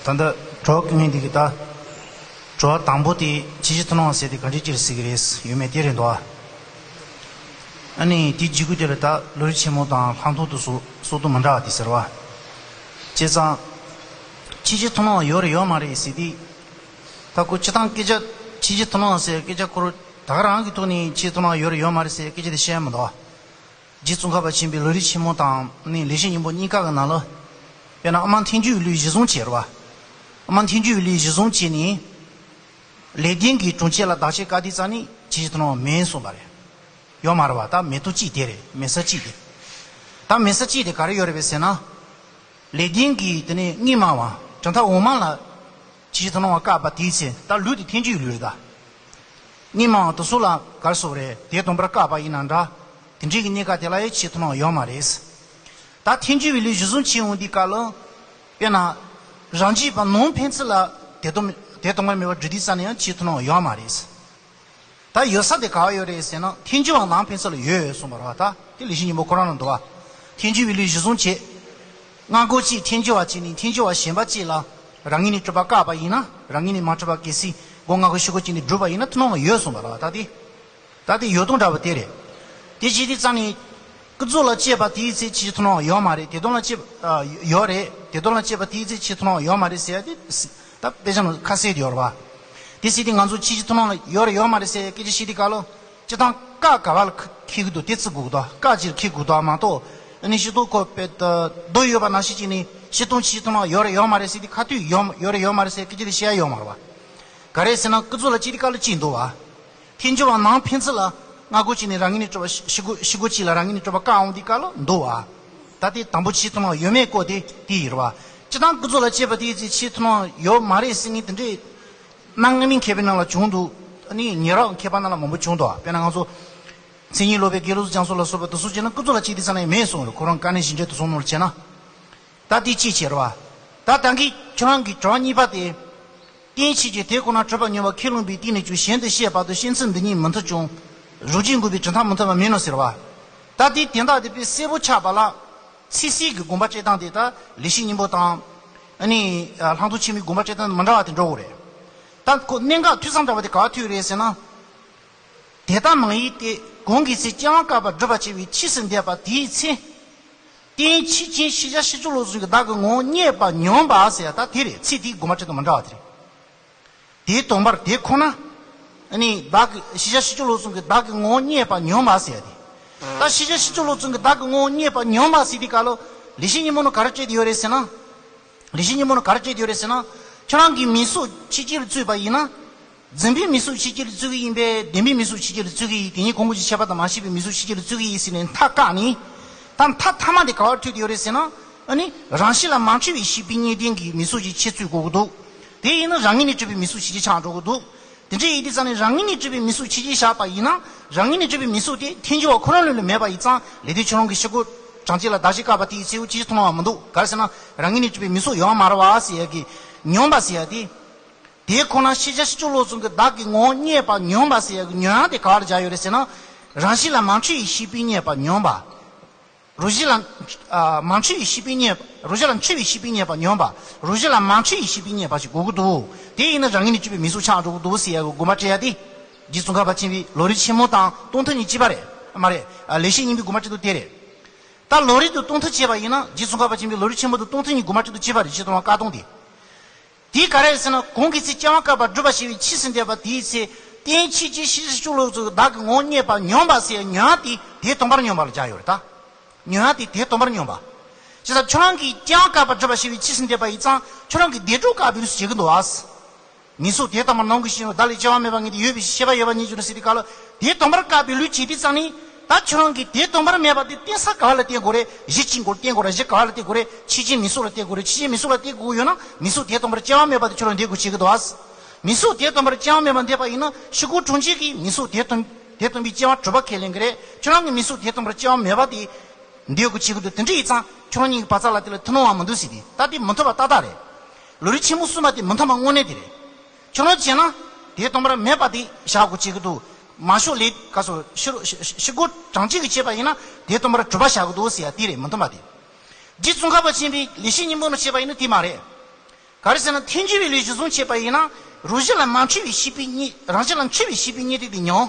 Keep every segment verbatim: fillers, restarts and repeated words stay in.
ད་ལྟ་གྲོགས་ཀྱི་ངོས་འདི་གི་ད། གྲོགས་དང་པོ་དེ་ཕྱི་བཞིན་ཐུབ་བློ་ཟེར་དེ་ག་འདྲ་ཅིག་ཟེར་གི་རེད་ཡོད་མེད་དེ་རེད་འདུག་ཨ། ཨ་ནི་དེ་བརྗེ་གི་དེ་ལ་ད་ལོ་རྒྱུས་ཆེན་མོ་དང་ལྷག་མཐོང་དུ་སོ་སོ་དུ་མི་འདྲ་བ་དེ་ཟེར་བ། བྱས་ཙང་། ཕྱི་བཞིན་ཐུབ་བློ་ཡོད་རེད་ཡོད་མ་རེད་ཟེར་དེ། ད་ཁོ་སྤྱི་བཏང་སྐད་ཆ་ཕྱི་བཞིན་ཐུབ་བློ་ཟེར་སྐད་ཆ་ཁོ་རང་ད་ག་རང་གི་ཐོག་ནས་ཕྱི་བཞིན་ཐུབ་བློ་ཡོད་རེད་ཡོད་མ་རེད་ཟེར་སྐད་ཆ་དེ་བཤད་ཡ་མི་འདུག་ཨ། རྗེ་ཙོང་ཁ་པ་ཆེན་པོའི་ལམ་རིམ་ཆེན་མོ་དང་ནི་ལེགས་བཤད་སྙིང་པོ་གཉིས་ཀ་གི་ནང་ལ། དཔེར་ན་ཨ་མ་ཐན་ཅུ་པའི་ལུས་གཞི་བཟུང་བྱས་རེད་བ། ཨ་མ་ཐན་ཅུ་པའི་ལུས་གཞི་བཟུང་བྱས་ནས། ལེགས་ལྡན་གྱི་གྲོང་ཁྱེར་ལ་བདག་ཆེན་བཀའ་དེ་རྩ་ནི་ཕྱི་བཞིན་ཐུབ་བློ་མིན་གསུངས་པ་རེད། ཡོད་མ་རེད་བ། ད་མེད་དོ་གཅིག་དེ་རེད། མེད་ས་གཅིག་དེ། ད་མེད་ས་གཅིག་དེ་ག་རེ་ཡོད་རེད་པས་ཟེར་ན། ལེགས་ལྡན་གྱི་དེ་ནས་སྙིགས་མ་བ་གྲུབ་མཐའ་འོག་མ་ལ། ཕྱི་བཞིན་ཐུབ་བློ་བ་བཀག་པ་དེའི་ཚེ་ད་ལུས་དེ་ཐན་ཅུ་པའི་ལུས་རེད་ད། སྙིགས་མ་བ་དེ་ཚོ་ལ་ག་རེ་ཟེར་དགོས་རེད། དེ་དང་པོར་བཀག་པ་ཡིན་ན་འདྲ། དེ་འདྲའི་གི་གནས་སྐབས་དེ་ལ་ཡང་ཕྱི་བཞིན་ཐུབ་བློ་བ་ཡོད་མ་རེད། ད་ཐན་ཅུ་པའི་ལུས་གཞི་བཟུང་བྱེད་འོང་དུས་སྐབས་ལ། དཔེར་ན། རང་རྒྱུད་པ་ནང་ཕན་ཚུན་ལ་དེ་དང་དེ་དང་པོར་མེད་པར་འདྲེས་དུས་རྩ་ནས་ཡང་ཕྱི་བཞིན་ཐུབ་བློ་བ་ཡོད་མ་རེད། ད་ཡོད་ས་དེ་ག་བ་ཡོད་རེད་ཟེར་ན་ཐན་ཅུ་པ་ནང་ཕན་ཚུན་ལ་ཡོད་གསུངས་པ་རེད་བ། ད་དེ་ལེགས་བཤད་སྙིང་པོ་ཁོ་རང་ལ་འདུག་བ། ཐན་ཅུ་པའི་ལུས་གཞི་བཟུང་བྱེད། སྔ་རྒོལ་གཅིག་ཐན་ཅུ་པ་བྱས་ནས་ཐན་ཅུ་པ་གཞན་པ་གཅིག་ལ་རང་ངོས་ནས་གྲུབ་པ་བཀག་པ་ཡིན་ན་རང་ངོས་ནས་མ་གྲུབ་པ་གལ་སྲིད་སྒོ་སྔ་རྒོལ་ཕྱི་རྒོལ་གཅིག་ནས་བསྒྲུབས་པ་ཡིན་ན་ཐུབ་བློ་བ་ཡོད་གསུངས་པ་རེད་བ། ད་དེ། ད་དེ་ཡོད་དང་འདྲ་བ་དེ་རེད། དེ་བྱས་དུས་རྩ་ནས། ཀུན་རྫོབ་ལ་དཔྱད་པ་དེའི་ཚེ་ཕྱི་བཞིན་ཐུབ་བློ་བ་ཡོད་མ་རེད། དེ་དོན་ལ་དཔྱད་པ་ཡོད་རེད། དེ་དོན་ལ་དཔྱད་པ་དེའི་ཚེ་ཕྱི་བཞིན་ཐུབ་བློ་བ་ཡོད་མ་རེད་ཟེར་ཡ་དེ། ད་དཔེ་ཆ་ནང་ཁ་གསལ་དེ་ཡོད་རེད་བ། དེ་ཟེར་དུས་ང་ཚོ་ཕྱི་བཞིན་ཐུབ་བློ་བ་ཡོད་རེད་ཡོད་མ་རེད་ཟེར་ཡ་སྐད་ཆ་བཤད་དུས་སྐབས་ལ། སྤྱི་བཏང་བཀག་ག་བ་ལ་འཁེལ་གི་འདུག་དེ་བརྩི་དགོས་གི་འདུག་བཀག་ཅིག་ལ་འཁེལ་དགོས་གི་འདུག་མ་གཏོགས། ཨ་ནི་སྤྱི་བཏང་ཁོ་དཔེ་ད་རྡོ་ཡོད་པ་ནང་བཞིན་བྱས་ནས་སྤྱི་བཏང་ཕྱི་བཞིན་ཐུབ་བློ་བ་ཡོད་རེད་ཡོད་མ་རེད་ཟེར་དུས་ཁ་ཐུག་ཡོད་ཡོད་རེད་ཡོད་མ་རེད་ཟེར་སྐད་ཆ་དེ་བཤད་ཡ་ཡོད་མ་རེད་བ། ག་རེ་ཟེར་ན་ཀུན་རྫོབ་ལ་དཔྱད་དུས་སྐབས་ལ་གཅིག་འདུག་བ། ཐན་ཅུ་པ་ནང་ཕན་ཚུན་ལ་སྔ་རྒོལ་གཅིག་ནས་རང་ངོས་ནས་གྲུབ་པ་ཕྱི་རྒོལ་ཕྱི་རྒོལ་གཅིག་ལ་རང་ངོས་ནས་གྲུབ་པ་བཀག་འོང་དུས་སྐབས་ལ་འདུག་བ། ད་དེ་དང་པོ་ཕྱི་བཞིན་ཐུབ་བློ་བ་ཡོད་མེད་སྐོར་དེ་དེ་ཡིན་རེད་བ། སྤྱི་བཏང་ཀུན་རྫོབ་ལ་དཔྱད་པ་དེའི་ཚེ་ཕྱི་བཞིན་ཐུབ་བློ་བ་ཡོད་མ་རེད་ཟེར་མཁན་དེ་འདྲའི། གནའ་སྔ་མོའི་མཁས་པའི་ནང་ལ་བྱུང་འདུག་ཨ་ནི་ཉེ་རབས་མཁས་པ་ནང་ལ་མང་པོ་བྱུང་འདུག་དཔེར་ན་ང་ཚོ། མཚན་ཉིད་སློབ་དཔོན་དགེ་ལེགས་སོགས་ཀྱང་སོགས་ལ་སོགས་པ་དེ་ཚོ་བྱས་ན་ཀུན་རྫོབ་ལ་དཔྱད་དུས་རྩ་ནས་མེད་གསུངས་རེད། ཁོ་རང་དཀའ་གནད་གཞི་འགྲེལ་དུ་སོང་ནོར་བྱས་ན། ད་དེ་གཅིག་བྱས་རེད་བ། ད་ད་གིན་ཁྱོད་རང་གི་དྲི་བ་གཉིས་པ་དེ། རྟེན་ཕྱིན་ཅི་དེ་ཁོ་ན་གྲུབ་པ་མྱོང་བ་ཁས་བླངས་པའི་སྟེང་ནས་ཀྱང་གཞན་དུ་བཤད་པ་དང་ཤེས་ཚུལ་འདི་གཉིས་མི་མཐུན་ཀྱང་། རང་རྒྱུད་འགོག་པའི་གྲུབ་མཐའ་མི་མཐུན་པ་མིན་ནོ་ཟེར་བ། ད་དེ་དོན་དག་དེ་དཔེ་གསལ་པོ་ཆགས་པ་ལ། ཚིག་གསལ་གྱི་དགོངས་པ་བཅད་སྟངས་དེ་ད་ལེགས་བཤད་སྙིང་པོ་དང་། ཨ་ནི། ལྷག་མཐོང་ཆེན་མོའི་དགོངས་པ་བཅད་སྟངས་མི་འདྲ་བ་དེ་འགྲོ་གི་རེད། ད་ཁོ་གནད་འགག་འཐུས་ཚང་འདྲ་བ་དེ་ག་བ་འཐུས་རེད་ཟེར་ན། དེ་ལྟ་མ་ཡིན་ཏེ། གང་གི་ཚེ་སྐྱེ་བ་བསྐལ་པ་བསྒྲུབ་པར་བྱེད་པའི་ཆོས་སུ་འདོད་པ་དེའི་ཚེ། རྟེན་ཕྱིན་ཅི་ཕྱིན་ཅི་ཕྱིན་ཅི་ལོག་ཙམ་གྱི་བདག་གི་ངོ་བོ་རྙེད་པར་མྱོང་བ་ཟེར་ཡ་ད་དེ་རེད། ཚིག་དེའི་དགོངས་པ་བཅད་སྟངས་མི་འདྲ་བ་དེ་རེད། དེའི་དོན་པར་དེ་ཁོ་ན། ཨ་ནི་བདག་གི་ཕྱིན་ཅི་ཕྱིན་ཅི་ལོག་ཙམ་གྱི་བདག་གི་ངོ་བོ་རྙེད་པར་མྱོང་བ་ཟེར་ཡ་དེ། ད་ཕྱིན་ཅི་ཕྱིན་ཅི་ལོག་ཙམ་གྱི་བདག་གི་ངོ་བོ་རྙེད་པར་མྱོང་བ་ཟེར་དུས་སྐབས་ལ། ལེགས་བཤད་སྙིང་པོ་ནང་ག་རེ་བྲིས་ཏེ་ཡོད་རེད་ཟེར་ན། ལེགས་བཤད་སྙིང་པོ་ནང་ག་རེ་བྲིས་ཏེ་ཡོད་རེད་ཟེར་ན། ཁྱོད་རང་གིས་མིང་གཟུགས་ཕྱིན་ཅི་ལ་བརྩིས་པ་ཡིན་ན། འཛིན་པའི་མིང་གཟུགས་ཕྱིན་ཅི་ལ་བརྩི་གི་ཡིན་པས་བདེན་པའི་མིང་གཟུགས་ཕྱིན་ཅི་ལ་བརྩི་གི་ཡིན། དེ་གཉིས་གང་གི་ཕྱིར་ཁྱད་པར་དུ་མ་ཕྱེ་བའི་མིང་གཟུགས་ཕྱིན་ཅི་ལ་བརྩི་གི་ཡིན་ཟེར་ནས་མཐའ་བཀག་ནས། ད་མཐའ་མཐའ་མ་དེ་ག་བར་འཁྲུལ་ཏེ་ཡོད་རེད་ཟེར་ན། ཨ་ནི་རང་བཞིན་ལ་མ་འཁྲུལ་བའི་ཤེས་པའི་རྙེད་དོན་གྱི་མིང་གཟུགས་ཀྱི་ཕྱིར་བརྩི་དགོས་ཀྱི་འདུག་དེ་ཡིན་ན་རང་ངོས་ནས་གྲུབ་པའི་མིང་གཟུགས་ཕྱིན་ཅི་ཆགས་འགྲོ་གི་འདུག་དེ་འདྲ་ཡིན་དུས་ཙང་ནས་རང་ངོས་ནས་གྲུབ་པའི་མིང་གཟུགས་ཕྱིན་ཅི་བཞག་པ་ཡིན་ན། རང་ངོས་ནས་གྲུབ་པའི་མིང་གཟུགས་དེ་ཐལ་འགྱུར་བ་ཁོ་རང་ལུགས་ལ་མེད་པ་ཡིན་ཙང་ལེགས་ལྡན་ཁྱོད་རང་གི་ཕྱི་རྒོལ་གྲངས་ཅིག་ལ་བདག་གཞན་བཀག་པ་དེའི་ཚེ་ཕྱིན་ཅི་ཐུབ་བློ་བ་མི་འདུག་ག་རེ་ཟེར་ན། རང་ངོས་ནས་གྲུབ་པའི་མིང་གཟུགས་ཡོད་མ་རེད་བ་ཟེར་ཡ་གི་མྱོང་བ་ཟེར་ཡ་དེ། དེ་ཁོ་ན་ཕྱིན་ཅི་ཕྱིན་ཅི་ལོག་ཙམ་གྱི་བདག་གི་ངོ་བོ་རྙེད་པར་མྱོང་བ་ཟེར་ཡ་གི་མྱོང་ཡ་དེ་ག་བར་སྦྱར་ཡོད་རེད་ཟེར་ན། རང་བཞིན་ལ་མ་འཁྲུལ་བའི་ཤེས་པས་རྙེད་པར་མྱོང་བ། རང་བཞིན་ལ། ཨ། མ་འཁྲུལ་བའི་ཤེས་པས་རྙེད། རང་བཞིན་ལ་འཁྲུལ་བའི་ཤེས་པས་རྙེད་པར་མྱོང་བ། རང་བཞིན་ལ་མ་འཁྲུལ་བའི་ཤེས་པས་རྙེད་པ་ཞིག་དགོས་ཀྱི་འདུག་དེ་ཡིན་ན་རང་ངོས་ནས་གྲུབ་པའི་མིང་གཟུགས་ཆགས་འགྲོ་གི་འདུག་ཟེར་ཡ་གི་དགོངས་པ་བཅད་ཡ་དེ། རྗེ་ཙོང་ཁ་པ་ཆེན་པོའི་ལམ་རིམ་ཆེན་མོ་དང་སྟོང་ཐུན་གཉིས་གཅིག་པ་རེད། མ་རེད། ཨ། ལེགས་བཤད་སྙིང་པོའི་དགོངས་པ་བཅད་དོན་དེ་རེད། ད་ལམ་རིམ་དུ་སྟོང་ཐུན་བྱས་པ་ཡིན་ན་རྗེ་ཙོང་ཁ་པ་ཆེན་པོའི་ལམ་རིམ་ཆེན་མོ་དུ་སྟོང་ཐུན་གཉིས་དགོངས་པ་བཅད་དོན་གཅིག་པ་རེད། ཆེ་མཐོང་བཀག་སྟངས་དེ། དེ་ག་རེ་ཟེར་ན། གང་གི་ཚེ་སྐྱེ་བ་བསྐལ་པ་བསྒྲུབ་པར་བྱེད་པའི་ཆོས་སུ་འདོད་པ་དེའི་ཚེ། རྟེན་ཕྱིན་ཅི་ཕྱིན་ཅི་ལོག་ཙམ་བདག་གི་ངོ་བོ་རྙེད་པར་མྱོང་བ་ཟེར་མྱོང་ཡ་དེ་དེ་དང་པོར་མྱོང་བ་ལ་སྦྱར་ཡོད་རེད་ད། མྱོང་ཡ་དེ་དེ་དང་པོར་མྱོང་བ། བྱས་ཙང་ཁྱོད་རང་གིས་སྐྱེ་བ་བསྐལ་པ་བསྒྲུབ་པར་བྱེད་པའི་ཆོས་སུ་འདོད་པ་ཡིན་ཙང་ཁྱོད་རང་གིས་བདེ་དྲོད་བཀག་པའི་ལུགས་སུ་བྱེད་ཀྱི་འདུག་ཨ། མིང་གཟུགས་དེ་ལྟ་བུར་སྣང་གི་ཤེས་པ་བདག་ལས་སྐྱེ་བ་མེད་པ་ངེས་ཏེ་ཡོད་པའི་ཤེས་པ་ཡོད་པ་ཉིད་ཀྱང་ཟེར་དུས་སྐབས་ལ། དེ་དང་པོར་བཀག་པའི་ལུགས་བྱེད་དུས་ཙང་ནི། ད་ཁྱོད་རང་གིས་དེ་དང་པོར་མེད་པ་དེ་བསྟན་ས་ག་བ་ལ་བསྟན་དགོས་རེད། གཞི་ཅན་སྐོར་བསྟན་དགོས་རེད། གཞི་ག་བ་ལ་བསྟན་དགོས་རེད། ཆོས་ཅན་མིང་གཟུགས་ལ་བསྟན་དགོས་རེད། ཆོས་ཅན་མིང་གཟུགས་ལ་བསྟན་དགོས་ཡོད་ན་མིང་གཟུགས་དེ་དང་པོར་སྐྱེ་བ་མེད་པ་དེ་ཁྱོད་རང་འདོད་དགོས་བྱེད་ཀྱི་འདུག་ཨ། མིང་གཟུགས་དེ་དང་པོར་སྐྱེ་བ་མེད་པ་འདོད་པ་ཡིན་ན་ཕྱི་རྒོལ་གྲངས་ཅིག་གིས་མིང་གཟུགས་དེ་དང་དེ་དང་པོའི་སྐྱེ་བ་གྲུབ་པ་ཁས་ལེན་གྱི་རེད། ཁྱོད་རང་གིས་མིང་གཟུགས་དེ་དང་པོར་སྐྱེ་བ་མེད་པ་དེ་འདོད་དགོས་བྱེད་ཀྱི་འདུག་དེ་འདྲ་ཡིན་ཙང་ཁྱོད་རང་གཉིས་ཀྱི་བར་མཚམས་ལ་དེ་ལ་ཐུན་མོང་བ་མི་འདུག་ཟེར་ཏེ། ད་དེ་མི་མཐུན་པ་ཏག་ཏག་རེད། ལམ་རིམ་ཆེན་མོ་གསུམ་པ་དེ་མི་མཐུན་པ་དངོས་གནས་དེ་རེད། ཁྱོད་རང་བྱས་ན། དེ་དང་པོར་མེད་པ་དེ་བཞག་དགོས་བྱེད་ཀྱི་འདུག་མ་ཤོག་ལས་ག་སོ་ཕྱི་རོ་ཕྱི་ཕྱི་སྒོ་གྲངས་གཅིག་གིས་བྱས་པ་ཡིན་ན་དེ་དང་པོར་གྲུབ་པ་བཞག་གི་འདུག་ཟེར་ཡ་དེ་རེད། མི་མཐུན་པ་དེ། རྗེ་ཙོང་ཁ་པ་ཆེན་པོའི་ལེགས་བཤད་སྙིང་པོ་ནང་བྱས་པ་ཡིན་ན་དེ་མ་རེད། ག་རེ་ཟེར་ན་ཐལ་འགྱུར་བའི་ལུགས་གཞིར་བཟུང་བྱས་པ་ཡིན་ན། རང་བཞིན་ལ་མ་འཁྲུལ་བའི་ཤེས་པའི་གཉིས། རང་བཞིན་ལ་འཁྲུལ་བའི་ཤེས་པའི་གཉིས་དེ་དེ་མྱོང་།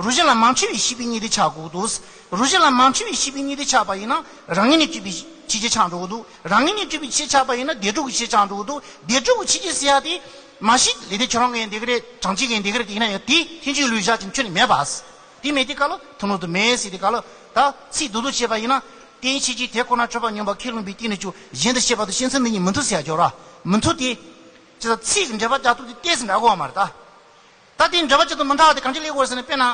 རང་བཞིན་ལ་མ་འཁྲུལ་བའི་ཤེས་པའི་གཉིས་དེ་ཆགས་དགོས་འདུག་རང་བཞིན་ལ་མ་འཁྲུལ་བའི་ཤེས་པའི་གཉིས་དེ་ཆགས་པ་ཡིན་ན་རང་ངོས་ནས་གྲུབ་པའི་ཤེས་བྱེད་ཆགས་འགྲོ་གི་འདུག་རང་ངོས་ནས་གྲུབ་པའི་ཤེས་བྱེད་ཆགས་པ་ཡིན་ན་བདེན་གྲུབ་ཀྱི་ཤེས་བྱེད་ཆགས་འགྲོ་གི་འདུག་བདེན་གྲུབ་ཀྱི་ཤེས་བྱེད་ཟེར་ཡ་དེ་མ་གཞི་ལས་དེ་ཁྱོད་རང་ངོས་འདི་ག་རེད། གྲངས་ཅན་གྱི་འདི་ག་རེད་དེ་ཡིན་ན་ཡང་དེ་ཐལ་འགྱུར་ལུགས་བཞག་ཅིང་ཁྱོན་ནས་མེད་པ། དེ་མེད་དུས་སྐབས་ལ་ཐུང་ལུང་དུ་མེད་ཟེར་དུས་སྐབས་ལ་ད་ཚིག་རྡོག་རྡོག་བྱས་པ་ཡིན་ན། རྟེན་ཕྱིན་ཅི་དེ་ཁོ་ན་གྲུབ་པ་མྱོང་བ་ཁས་བླངས་པའི་སྟེང་ནས་ཀྱང་གཞན་དུ་སྐྱེས་པ་དང་གཤིན་རྩེ་འདི་གཉིས་མི་མཐུན་ཟེར་ཡ་སྦྱོར་བ་མི་མཐུན་ཏེ། ཅི་ལྟར་ཚིག་གི་འགྲེལ་པ་རྒྱག་སྟངས་དེ་ཏོག་ཙམ་འདྲ་གོ་བ་མ་རེད་ད། ད་དེ་འགྲེལ་པ་རྒྱག་སྟངས་མི་འདྲ་བ་དེ་གང་ཅི་ལས་གོ་ཟེར་ན་དཔེར་ན།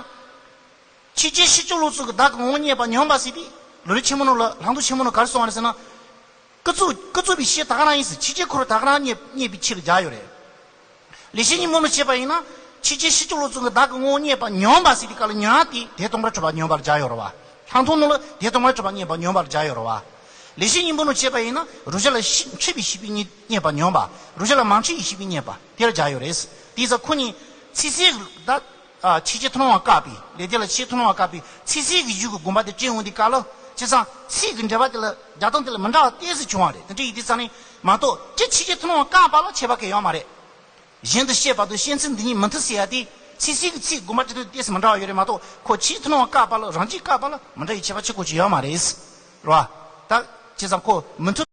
ཕྱིན་ཆད་ཕྱིན་ཅི་ལོག་རྟོག་གིས་བདག་གི་ངོ་བོ་རྙེད་པ་མྱོང་བ་ཟེར་དུས། ལོ་རྒྱུས་ཆེན་མོ་ནང་ལ་ལྷག་འདུག་ཆེན་མོ་ནང་ག་རེ་གསུངས་པ་རེད་ཟེར་ན། ཀུན་རྫོབ་ཀུན་རྫོབ་པའི་ཤེས་ད་ག་རང་ཡིན་ཟེར་ཕྱིན་ཆད་ཁོ་རང་ད་ག་རང་རྙེད་རྙེད་པའི་ཕྱིར་སྦྱར་ཡོད་རེད། ལེགས་བཤད་སྙིང་པོ་ནང་བྱས་པ་ཡིན་ན། ཕྱིན་ཆད་ཕྱིན་ཅི་ལོག་རྟོག་གིས་བདག་གི་ངོ་བོ་རྙེད་པ་མྱོང་བ་ཟེར་དུས་སྐབས་ལ་མྱོང་བ་དེ་དེ་སྟོང་པར་གྲུབ་པ་མྱོང་བར་སྦྱར་ཡོད་རེད་བ། ལྷག་མཐོང་ནང་ལ་དེ་སྟོང་པར་གྲུབ་པ་རྙེད་པ་མྱོང་བར་སྦྱར་ཡོད་རེད་བ། ལེགས་བཤད་སྙིང་པོ་ནང་བྱས་པ་ཡིན་ན་རང་བཞིན་ལ་ཤེས་འཁྲུལ་པའི་ཤེས་པའི་གཉིས་རྙེད་པ་མྱོང་བ། རང་བཞིན་ལ་མ་འཁྲུལ་བའི་ཤེས་པའི་རྙེད་པ་དེ་ལ་སྦྱར་ཡོད་རེད། དེ་ཡིན་ཙང་ཁོ་གཉིས་ཚིག་གསལ་གྱི་ད། ཨ་ཕྱིན་ཆད་ཐུན་མོང་བ་བཀག་པའི་ལས་དེ་ལ་ཕྱིན་ཆད་ཐུན་མོང་བ་བཀག་པའི་ཚིག་གསལ་གྱི་གཞུང་གི་དགོངས་པ་དེ་དྲན་འོང་དུས་སྐབས་ལ། བྱས་ཙང་ཚིག་གི་འགྲེལ་པ་དེ་ལ་རྒྱག་སྟངས་དེ་ལ་མི་འདྲ་བ་ཏོག་ཙམ་བྱུང་བ་རེད། དེ་འདྲ་ཡིན་དུས་ཙང་ནས་མ་གཏོགས་ཅི་ཕྱིན་ཆད་ཐུན་མོང་བ་བཀག་པ་ལ་ཁྱད་པར་གང་ཡང་ཡོད་མ་རེད། གཞན་དུ་སྐྱེས་པ་དང་གཤིན་རྩེ་འདི་གཉིས་མི་མཐུན་ཟེར་ཡ་དེ། ཚིག་གསལ་གྱི་ཚིག་དགོངས་པ་དེ་དང་ཏོག་ཙམ་མི་འདྲ་བ་ཡོད་རེད་མ་གཏོགས་ཁོ་ཕྱིན་ཆད་ཐུན་མོང་བ་བཀག་པ་ལ་རང་རྒྱུད་བཀག་པ་ལ་མི་འདྲ་བའི་ཁྱད་པར་ཅི་གོ་ཅི་ཡོད་མ་རེད། རེད་བ། ད་བྱས་ཙང་ཁོ་མི་མཐུན།